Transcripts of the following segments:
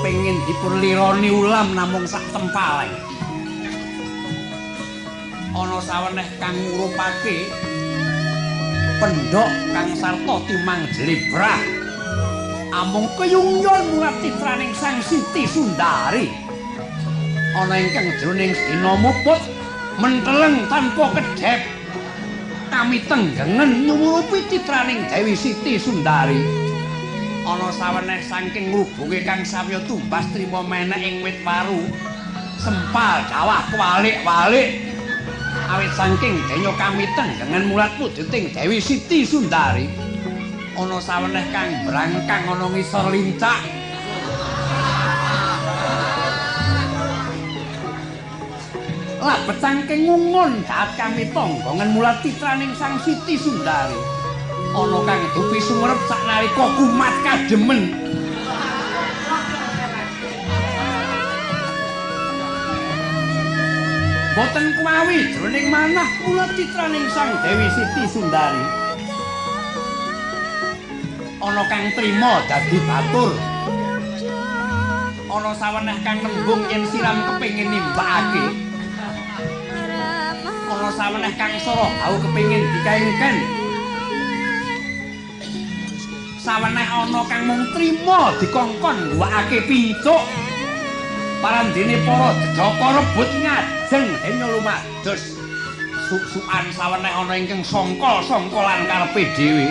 kepengin dipun lironi ulam namung sak tempaleng. Ana saweneh kang ngurupake pendhok kang sarta timang jlebrah. Amung keyungyon mulat citraning Sang Siti Sundari. Ana ingkang jroning dina muput menteleng tanpa kedhep. Kami tenggengen nyumurupi citraning Dewi Siti Sundari. Ana saweneh saking ngrubunge kang samya tumbas trima menek ing wit waru. Sempal dawah kuwalik-walik. Awit saking denya kami tenggengen mulat wujuding Dewi Siti Sundari. Ana saweneh kang brangkang ana ngisor lincak. Labet saking ngungun dahat kami tonggongan mulat citraning Sang Siti Sundari. Ana kang dupi sumerep saknalika kumat kademen. Boten kuwawi jroning manah mulat citraning Sang Dewi Siti Sundari. Ana kang trima dadi batur. Ana saweneh kang nembung yen siram kepengin nimbakake. Ana saweneh kang sora bau kepengin dikaengken. Saweneh ana kang mung trima dikongkon ngguwakake pincuk. Parandene para jejaka rebut ngajeng denya lumados. Suk-sukan saweneh ana ingkang songkol-songkolan karepe dhewe.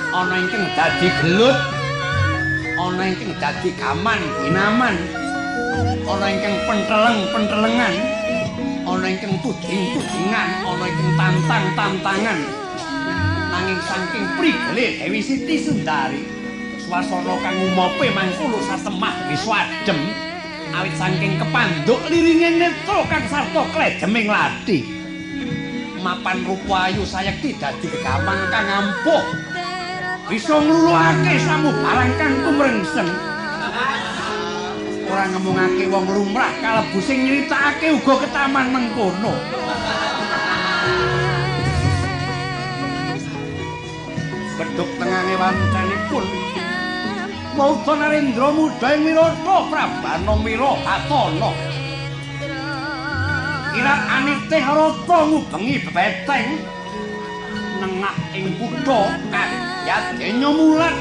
Ana ingkang dadi gelut, ana ingkang dadi gaman ginaman, ana ingkang penteleng-pentelengan, ana ingkang tuding-tudingan, ana ingkang tantang-tantangan. Nanging saking prigele Dewi Siti Sundari, swasana kang umope mangkono satemah bisa adem. Awit saking kepanduk liringe netra kang sarta klejeming lathi. Mapan rupa ayu sayekti dadi gegaman kang ampuh. Bisa ngluluhake samubarang kang kumrengseng. Ora ngemungake wong lumrah kalebu sing nyritakake uga ketaman mengkono. Bedhug tengange wancenipun Maudza Narendra mudha ing Wirata Prabana Wirabatana. Kirat anitih rata ngubengi bebeteng nengah ing kutha kadyadenya mulat.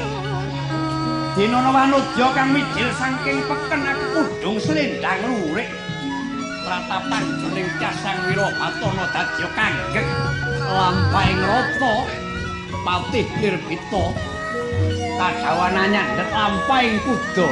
Dinana wanodya kang mijil saking peken kudung slendang lurik. Pratapan jroning Casang Wirabatana dadya kanggeng lampahing rata patih Nirbita. Kadawanan nyandhet lampahing kuda.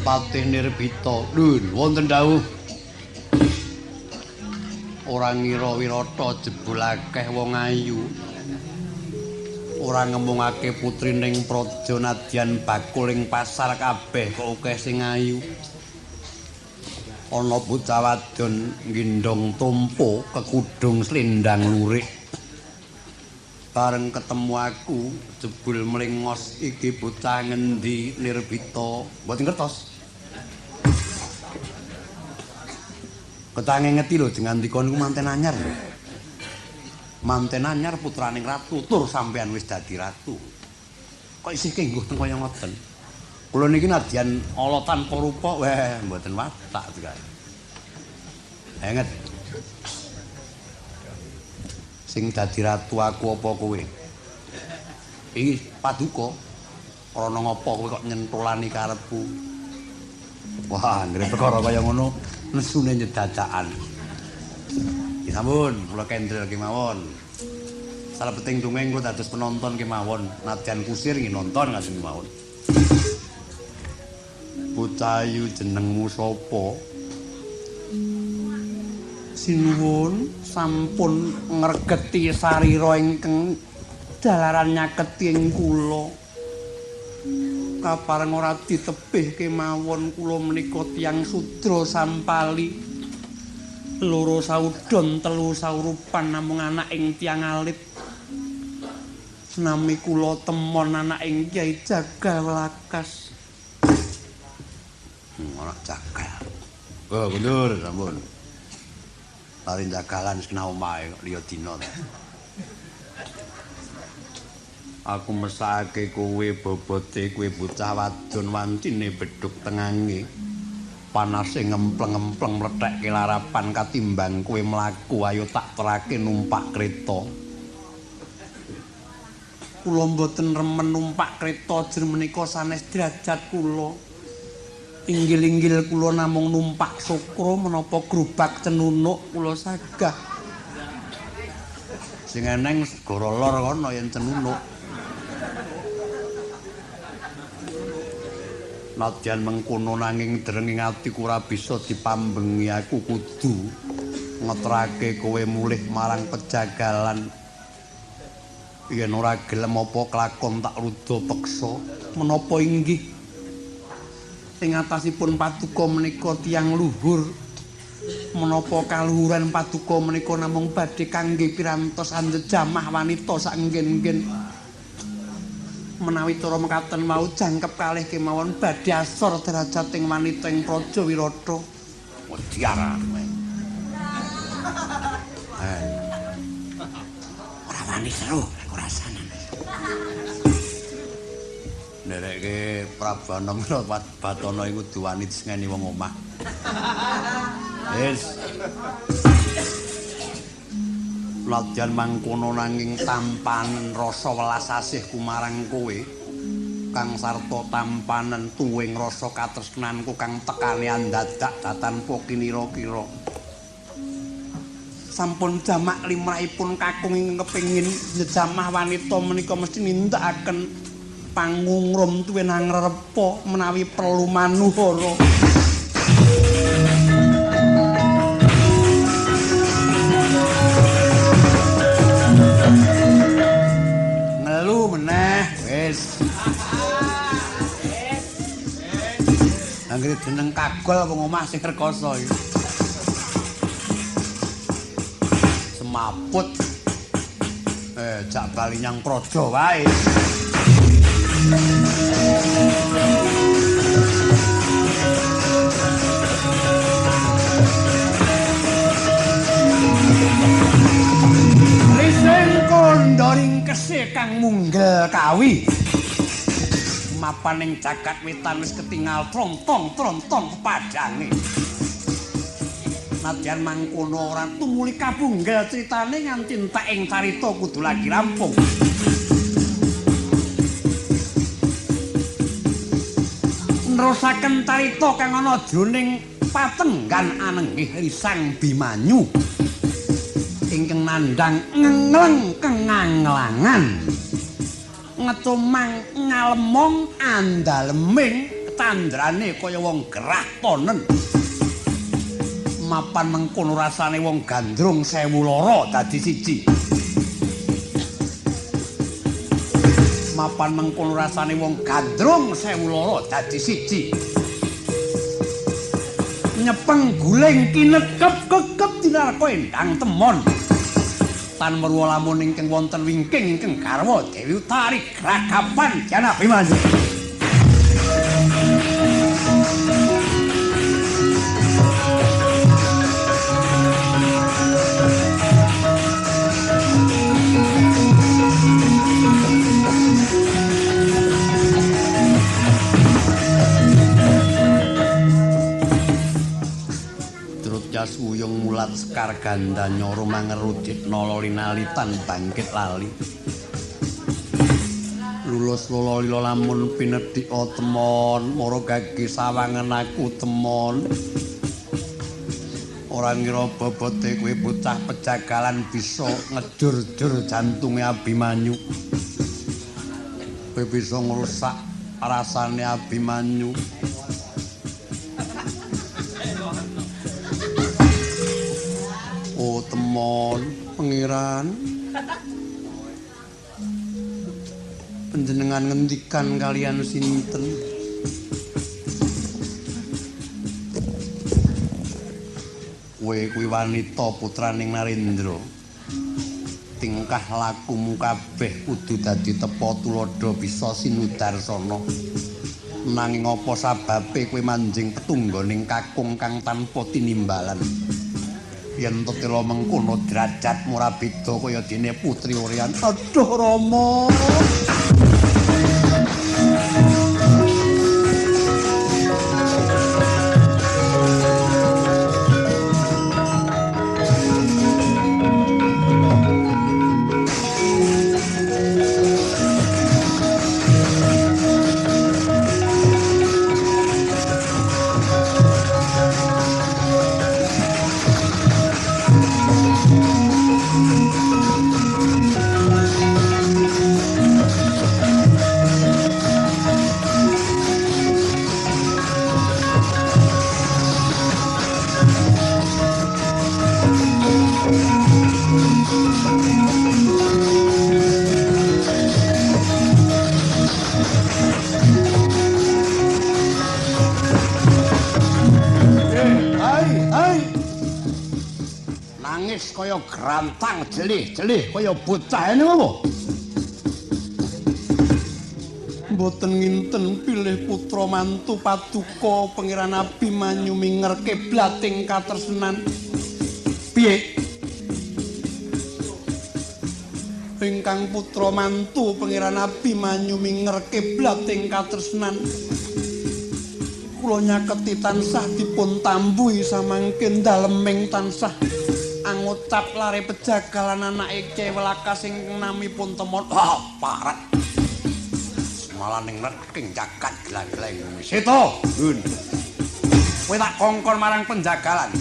Patih Nirbita, lho wonten dawuh. Ora ngira Wirata jebul akeh wong ayu. Ora ngemungake putrining praja nadyan bakul ing pasar kabeh kok akeh sing ayu. Ana bocah wadon nggendhong tompo kekudung slendang lurik. Bareng ketemu aku jebul mlengos iki bocah ngendi Nirbita? Mboten ngertos. Ketange ngeti lho jengandika niku manten anyar lho. Manten anyar putraning ratu tur sampean wis dadi ratu. Kok isih kengguh teng kaya ngoten. Kula niki nadyan ala tanpa rupa weh mboten watak kae. Enget. Sing dadi ratu aku apa kowe? Iki paduka. Krana ngapa kowe kok nyentulani karepku? Wah, anggere perkara kaya ngono nesune nyedadakan. Nggih sampun, kula kendrel kemawon. Salebeting dongeng kula dados penonton kemawon, nadyan kusir nggih nonton ngaten kemawon. Bocah ayu jenengmu sapa? Sinuwun sampun ngregeti sarira ingkang jalaran nyaketi ing kula. Kapareng ora ditebih kemawon kula menika tiyang sudra sampali. Loro saudon telu saurupan namung anak ing tiyang alit. Nami kula temon anak ing Kyai Jagal Welakas. Anak Jagal. Oh, mundur sampun. Lari jagalan wis kena omahe kok liya dina ta. Aku mesake kowe bobote kowe bocah wadon wancine bedhug tengange. Panase ngempleng-empleng mlethekke larapan katimbang kowe mlaku ayo tak terake numpak kreta. Kula mboten remen numpak kreta jer menika sanes derajat kula. Inggil-inggil kula namung numpak sukra menapa grobak cenunuk kula sagah. Sing eneng segara lor kono yen cenunuk. Nadyan mengkono nanging drenging atiku ora bisa dipambengi, aku kudu ngetrake kowe mulih marang pejagalan. Yen ora gelem apa kelakon tak ruda peksa. Menapa inggih ing atasipun paduka menika tiyang luhur? Menapa kaluhuran paduka menika namung badhe kangge pirantos anjejamah wanita saenggen-enggen? Menawi cara mekaten wau jangkep kalih kemawon badhe asor derajating wanita ing Praja Wirata. Wediara kowe. Ora wani seru aku rasane. Ndereke Prabu Anom Batana iku duwani disengeni wong omah. Wis. Nadyan mangkono nanging tampanen rasa welas asih kumarang kowe kang sarta tampanen tuwing rasa katresnanku kang tekane andadak tanpa kinira-kira. Sampun jamak limrahipun kakung ingkang kepengin njejamah wanita menika mesti nindakaken pangungrum tuwin angrepa menawi perlu manuhara. Ngelu meneh wis. Anggere jeneng kagol wong omah sing rekoso iki. Semaput. Jak bali nyang praja wae. Rising kandha ringkese kang munggel kawi. Mapaning jagat wetan wis ketingal trontong-trontong pepadhange. Nadyan mangkono ora tumuli kabunggel critane nganti entek ing carita kudu lagi rampung. Nerusaken carita kang ana jroning patenggan anenggih Risang Bimanyu ingkang nandhang ngengleng kenganglangan ngecumang ngalemong andaleming tandrane kaya wong gerah tonen. Mapan mengkono rasane wong gandrung 1002 dadi siji. Mapan mengkono rasane wong gandrung 1002 dadi siji. Nyepeng guling kinekep kekep dinarka endang temon. Tan merwa lamun ingkang wonten wingking ingkang garwa Dewi Utari gragapan Jana Abimanyu. Wuyung mulat sekar ganda nyoro mangerudit nala linalitan bangkit lali. Lulus lolo lilo lamun pinedhik temon mara gagi sawangen aku temon. Ora ngira bobote kowe bocah pejagalan bisa ngejur-jur jantunge Abimanyu. Kowe bisa ngrusak rasane Abimanyu. Oh temon pangeran. Panjenengan ngendikan kalian sinten? Kowe kuwi wanita putraning Narendra. Tingkah lakumu kabeh kudu dadi tepa tuladha bisa sinudarsana. Nanging apa sababe kowe manjing petungganing kakung kang tanpa tinimbalan? Yen tetela mengkono derajatmu ora beda kaya dene putri Orian. Aduh Rama. Kaya grantang jelih-jelih kaya bocah ini apa? Mboten nginten pilih putra mantu paduka Pangeran Abimanyu minger kiblating katresnan. Piye? Ingkang putra mantu Pangeran Abimanyu minger kiblating katresnan. Kula nyaketi tansah dipun tambuhi samangke daleming tansah angucap lare pejagalan anake Cewelaka sing namipun Temon. Ah, parat. Malah ning reking jagat gleng-gleng. Seta, Hun. Kowe tak kongkon marang penjagalan.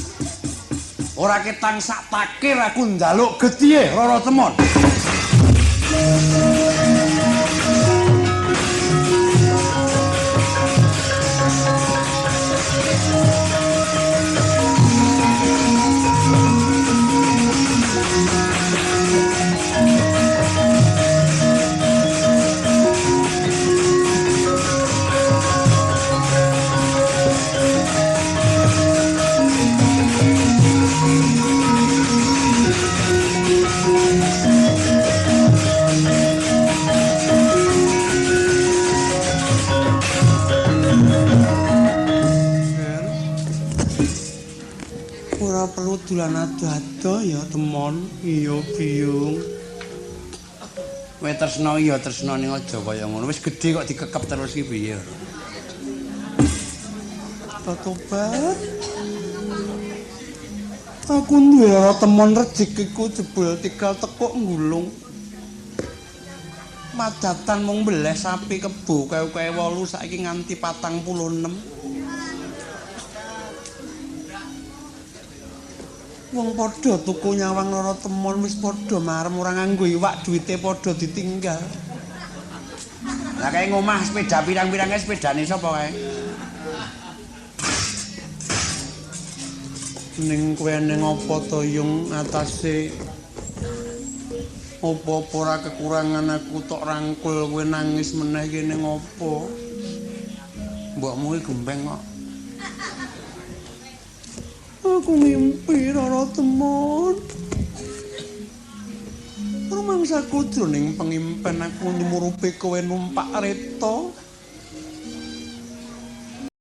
Ora ketang sak takir aku njaluk getihe Rara Temon. Ora perlu dolan ado-ado ya Temon. Iya biyung. Kowe tresna iya tresna ning aja kaya ngono. Wis gedhe kok dikekep terus iki piye. Tobat. Aku duwe Temon rezekiku jebul tigal tekuk nggulung. Madatan mung mbeleh sapi kebo kae-kae 8 saiki nganti 46. Wong padha tuku nyawang Rara Temon wis padha marem ora nganggo iwak duwite padha ditinggal. Lah kae ngomah sepeda pirang-pirange sepedane sapa kae? Ning kowe ning apa to yung atase apa-apa ora kekurangan aku tok rangkul kowe nangis meneh iki ning apa? Mbokmu iki gembeng kok. Aku mimpi Rara Temon. Rumangsaku jroning pengimpen aku nyumurupi kowe numpak kereta.